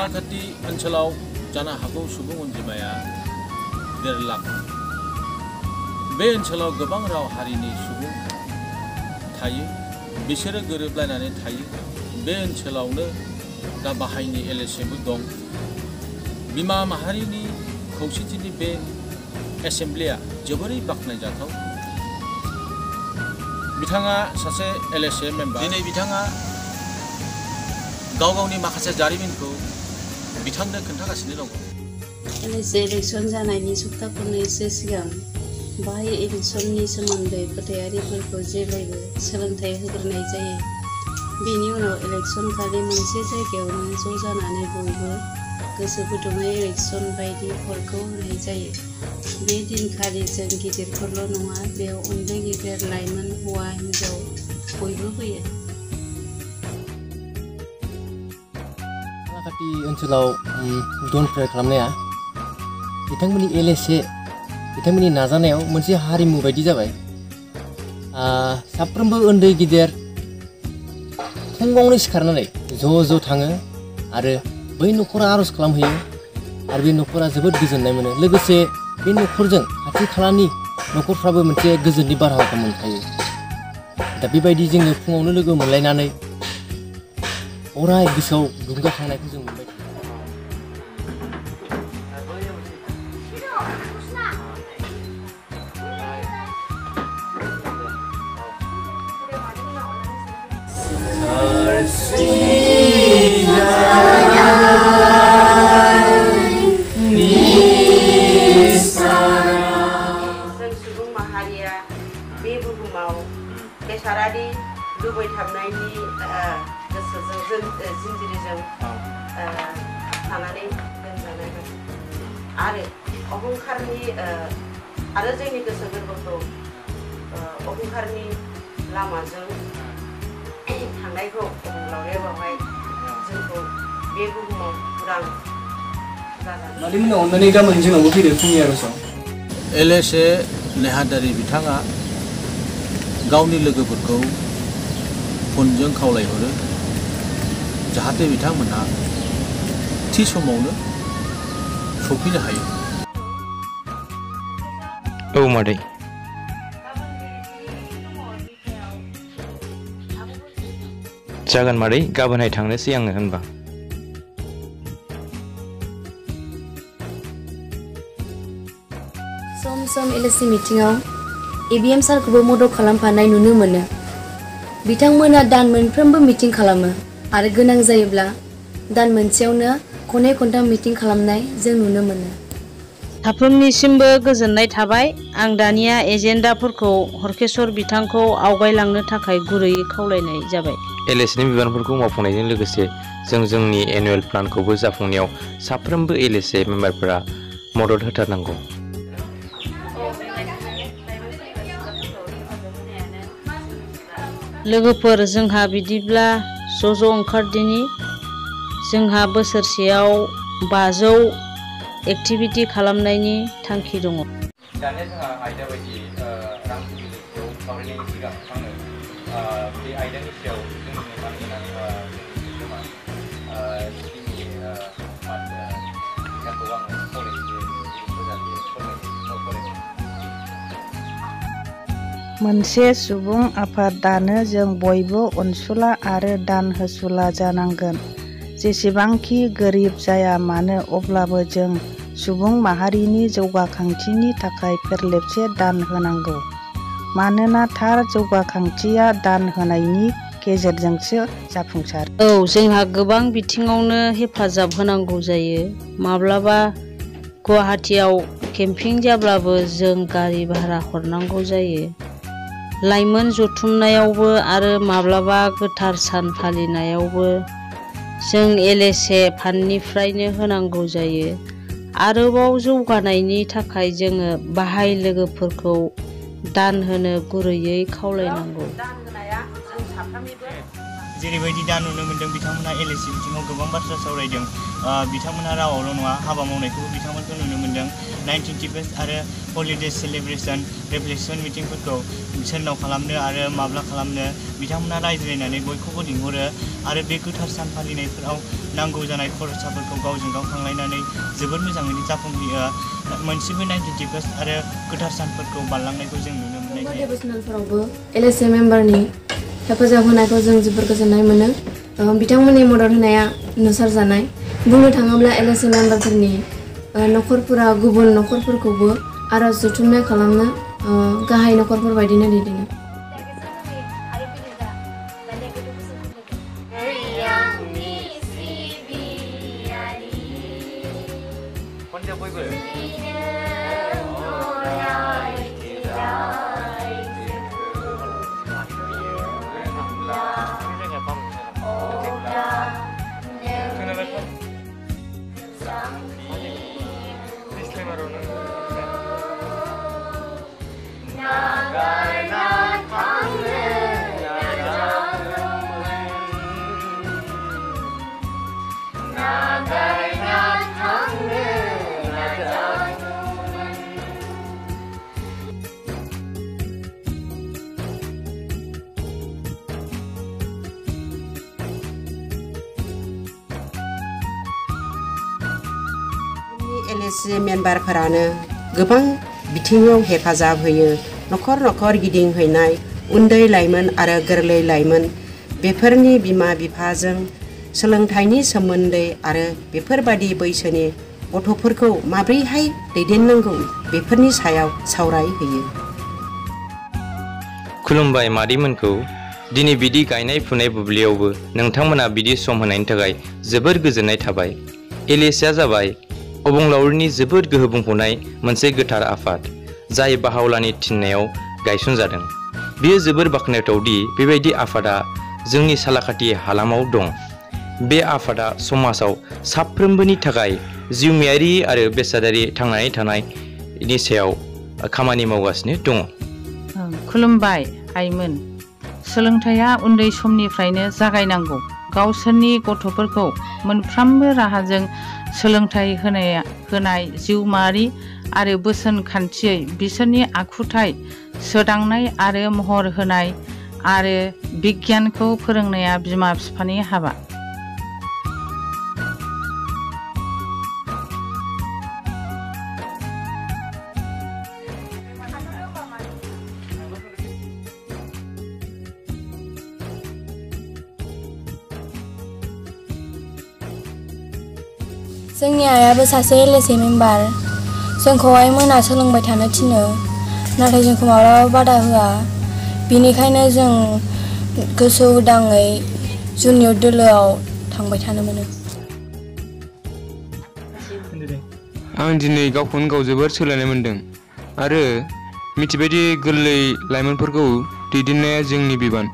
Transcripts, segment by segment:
सालाकाटि ओनसोलाव जानो हागौ सुबुं अनजिमाया 1.5 लाख। बे ओनसोलाव गोबां राव हारिनि सुबुं थायो, बिसोरो गोरोबलायनानै थायो। बे ओनसोलावनो दा बाहायनि LSMबो दं। बिमा माहारिनि खौसेथिनि बे एसेम्ब्लिया जोबोरै बाख्नायजाथाव। बिथाङा सासे LSM मेम्बार। दिनै बिथाङा गावनि माखासे जारिमिनखौ बिथांनो खोन्थागासिनो दङ। LSM इलेक्सन जानायनि सप्ता खननैसो सिगां बाहाय इलेक्सननि सोमोन्दै फोथायारिफोरखौ जेब्लायबो सोलोंथाइ होग्रोनाय जायो। बेनि उनाव इलेक्सन खालि मोनसे जायगायावनो ज' जानानै बयबो गोसो गुदुङै इलेक्सन बायदि भटखौ होनाय जायो। बे दिनखालि जों गिदिरफोरल' नङा, बेयाव उन्दै गेदेर लाइमोन हौवा हिन्जाव बयबो फैयो। सालाकाटि ओनसोलाव डनफायार खालामनाया बिथांमोननि LSA बिथांमोननि नाजानायाव मोनसे हारिमु बायदि जाबाय। साफ्रोमबो उन्दै गिदेर फुङावनो सिखारनानै ज' थाङो आरो बै न'खरा आर'ज खालामहैयो आरो बे न'खरा जोबोद गोजोननाय मोनो। लोगोसे बे न'खरजों खाथि खालानि न'खरफ्राबो मोनसे गोजोननि बारहावाखौ मोनखायो। दा बेबायदि जोङो फुङावनो लोगो मोनलायनानै अराय गोसोआव दुंगाखांनायखौ जों मोनबाय थायो। सुबुं माहारिया बे बुहुमाव बेसारारि लुबैथाबनायनि गोसोजों जिंजिरिजों थानानै दोनजानाय आरो अहंखारनि आरो जोंनि गोसो गोरबोखौ अहंखारनि लामाजों थांनायखौ अबंलावरिया बावहाय जोंखौ बे बुहुमाव उदां मादैमोनहा अननानै गाबोन जोंनावबो फैदो फुंनि आर'जआव। LSA नेहादारि बिथाङा गावनि लोगोफोरखौ फनजों खावलायहरो जाहाथे बिथांमोनहा थि समावनो सफैनो हायो। औ मादै। जागोन मादै, गाबोनहाय थांनोसै आङो होनबा। सम सम LSC मिटिंआव ABM सारखौबो मदद खालामफानाय नुनो मोनो। बिथांमोना दान मोनफ्रोमबो मिटिं खालामो आरो गोनां जायोब्ला दान मोनसेयावनो खननै खनथाम मिटिं खालामनाय जों नुनो मोनो। साफ्रोमनिसिमबो गोजोननाय थाबाय। आं दानिया एजेन्डाफोरखौ हरकेश्वर बिथांखौ आवगायलांनो थाखाय गुरैयै खावलायनाय जाबाय। LSCनि बिबानफोरखौ मावफुंनायजों लोगोसे जों जोंनि एनुवेल प्लानखौबो जाफुंनायाव साफ्रोमबो LSA मेम्बारफोरा मदद होथारनांगौ। लोगोफोर, जोंहा बिदिब्ला ज' ओंखारदिनि। जोंहा बोसोरसेयाव 500 एक्टिभिटि खालामनायनि थांखि दङ। दानिया जोंहा आयदा बायदि रां बिजिरखौ सावरायनायनि सिगां आङो बे आयदानि सायाव जोंनि मानगोनां मोनसे सुबुं आफाद दानो जों बयबो अनसुला आरो दान होसुला जानांगोन। जेसेबांखि गोरिब जाया मानो, अब्लाबो जों सुबुं माहारिनि जौगाखांथिनि थाखाय फेरलेबसे दान होनांगौ। मानोना थार जौगाखांथिया दान होनायनि गेजेरजोंसो जाफुंसारो। औ, जोंहा गोबां बिथिङावनो हेफाजाब होनांगौ जायो। माब्लाबा गुवाहाटियाव केम्पिं जाब्लाबो जों गारि भारा हरनांगौ जायो। लाइमोन जथुमनायावबो आरो माब्लाबा गोथार सान फालिनायावबो जों LSA फान्डनिफ्रायनो होनांगौ जायो। आरोबाव जौगानायनि थाखाय जोङो बाहाय लोगोफोरखौ दान होनो गुरैयै खावलायनांगौ। दान होनाया जों साफ्रोमनिबो जेरैबायदि दा नुनो मोन्दों बिथांमोना LSE बिथिङाव गोबां बाथ्रा सावरायदों। बिथांमोनहा रावावल' नङा हाबा मावनायखौबो बिथांमोनखौ नुनो मोन्दों। 1921 आरो हलिडे सेलिब्रेसन रिफ्लेक्सन मिटिंफोरखौ सोरनाव खालामनो आरो माब्ला खालामनो बिथांमोना रायज्लायनानै बयखौबो लिंहरो आरो बे गोथार सान फालिनायफोराव नांगौ जानाय खरसाफोरखौ गावजों गाव खांलायनानै जोबोद मोजाङैनो जाफुंहोयो। मोनसेबो 1921 आरो गोथार सानफोरखौ बारलांनायखौ जों नुनो मोननाय जायो। डिभ'सनेलफोरावबो LSE मेम्बारनि हेफाजाब होनायखौ जों जोबोर गोजोननाय मोनो। बिथांमोननि मदद होनाया नुसारजानाय। बुंनो थाङोब्ला LSE मेम्बारफोरनि न'खरफोरा गुबुन न'खरफोरखौबो आरज जथुमनाय खालामनो गाहाय न'खरफोर बायदिनो दैदेनो। LSE मेम्बारफोरानो गोबां बिथिङाव हेफाजाब होयो। न'खर न'खर गिदिंहैनाय उन्दै लाइमोन आरो गोरलै लाइमोन बेफोरनि बिमा बिफाजों सोलोंथाइनि सोमोन्दै आरो बेफोरबादि बैसोनि गथ'फोरखौ माब्रैहाय दैदेननांगौ बेफोरनि सायाव सावरायहोयो। खुलुमबाय मादैमोनखौ। दिनै बिदि गायनाय फुनाय बुब्लियावबो नोंथांमोना बिदि सम होनायनि थाखाय जोबोर गोजोननाय थाबाय। LSEआ जाबाय अबंलावरिनि जोबोद गोहो बुंफबनाय मोनसे गोथार आफाद जाय बाहावलानि थिननायाव गायसनजादों। बेयो जोबोर बाख्नायथाव दि बेबायदि आफादा जोंनि सालाकाथि हालामाव दं। बे आफादा समाजाव साफ्रोमबोनि थाखाय जिउमायारि आरो बेसादारि थांनानै थानायनि सायाव खामानि मावगासिनो दङ। खुलुमबाय आइमोन। सोलोंथाइया उन्दै समनिफ्रायनो जागायनांगौ। गावसोरनि गथ'फोरखौ मोनफ्रोमबो राहाजों सोलोंथाइ होनाय जिउमायारि आरो बोसोन खान्थियै बिसोरनि आखुथाय सोदांनाय आरो महर होनाय आरो बिगियानखौ फोरोंनाया बिमा बिफानि हाबा। जोंनि आइयाबो सासे LSE मेम्बार। जोंखौ आइमोना सोलोंबाय थानो थिनो, नाथाय जोंखौ माब्लाबा बादा होआ। बिनिखायनो जों गोसो उदाङै जुनियर दोलोआव थांबाय थानो मोनो। आं दिनै गावखौनो गाव जोबोर सोलायनाय मोन्दों आरो मिथिबायदि गोरलै लाइमोनफोरखौ दैदेननाया जोंनि बिबान।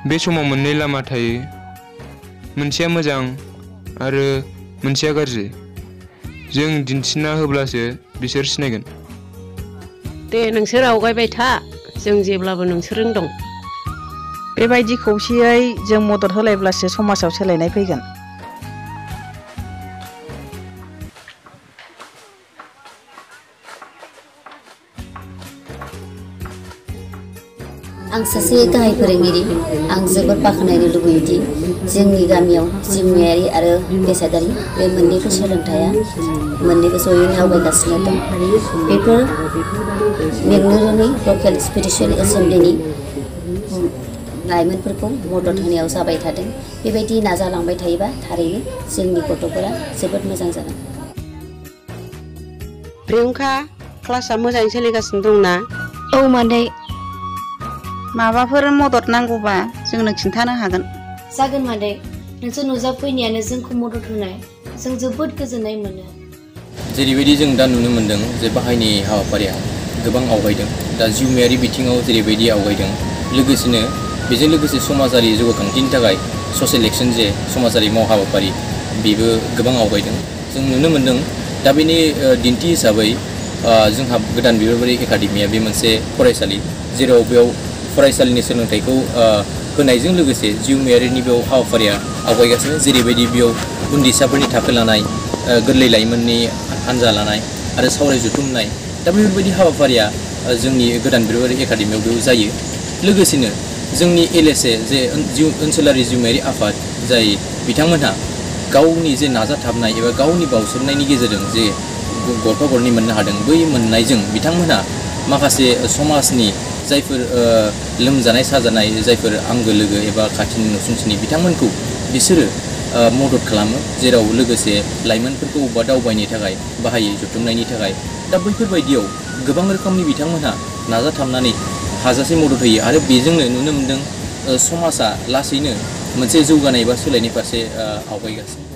बे समाव मोननै लामा थायो, मोनसेया मोजां आरो मोनसेया गाज्रि। जों दिन्थिना होब्लासो बिसोर सिनायगोन। दे नोंसोर आवगायबाय था, जों जेब्लाबो नोंसोरजों दं। बेबायदि खौसेयै जों मदद होलायब्लासो समाजाव सोलायनाय फैगोन। आं सासे गाहाय फोरोंगिरि। आं जोबोद बाख्नायनो लुबैयोदि जोंनि गामियाव जिउमायारि आरो बेसादारि बे मोननैबो सोलोंथाइया मोननैबो जयैनो आवगायगासिनो दं। बेफोर मेगनोरोङै लकेल स्पिरिचुवेल एसेम्बलिनि लाइमोनफोरखौ मदद होनायाव जाबाय थादों। बेबायदि नाजालांबाय थायोबा थारैनो जोंनि गथ'फोरा जोबोद मोजां जागोन। प्रियंका, क्लासआ मोजाङै सोलिगासिनो दंना? औ मादै। माबाफोर मदद नांगौबा जोंनो खिन्थानो हागोन। जागोन मादै। नोंसोर नुजाफैनायानो जोंखौ मदद होनाय। जों जोबोद गोजोननाय मोनो। जेरैबायदि जों दा नुनो मोन्दों जे बाहायनि हाबाफारिया गोबां आवगायदों। दा जिउमायारि बिथिङाव जेरैबायदि आवगायदों, लोगोसेनो बेजों लोगोसे समाजारि जौगाखांथिनि थाखाय ससियेल एक्सन जे समाजारि माव हाबाफारि बेबो गोबां आवगायदों। जों नुनो मोन्दों। दा बेनि दिन्थि हिसाबै जोंहा गोदान बिबारबारि एकाडेमिया बे मोनसे फरायसालि, जेराव बेयाव फरायसालिनि सोलोंथाइखौ होनायजों लोगोसे जिउमायारिनि बेयाव हाबाफारिया आवगायगासिनो जेरैबायदि बेयाव उन्दैसाफोरनि थाखो लानाय गोरलै लाइमोननि हान्जा लानाय आरो सावराय जथुमनाय दा बेफोरबायदि हाबाफारिया जोंनि गोदान बिबारारि एकाडेमियाव बेयाव जायो लोगोसेनो जोंनि LSA जे ओनसोलारि जिउमायारि आफाद जाय बिथांमोनहा गावनि जे नाजाथाबनाय एबा गावनि बावसोमनायनि गेजेरजों जे गरफा गरनै मोननो हादों बै मोननायजों बिथांमोनहा माखासे समाजनि जायफोर लोमजानाय साजानाय जायफोर आंगो लोगो एबा खाथिनि नसुंसेनि बिथांमोनखौ बिसोरो मदद खालामो जेराव लोगोसे लाइमोनफोरखौ बबेबा दावबायनो थाखाय बाहायो जथुमनायनि थाखाय दा बैफोरबायदियाव गोबां रोखोमनि बिथांमोनहा नाजाथाबनानै हाजासे मदद होयो आरो बेजोंनो नुनो मोन्दों समाजा लासैनो मोनसे जौगानाय एबा सोलायनाय फारसे आवगायगासिनो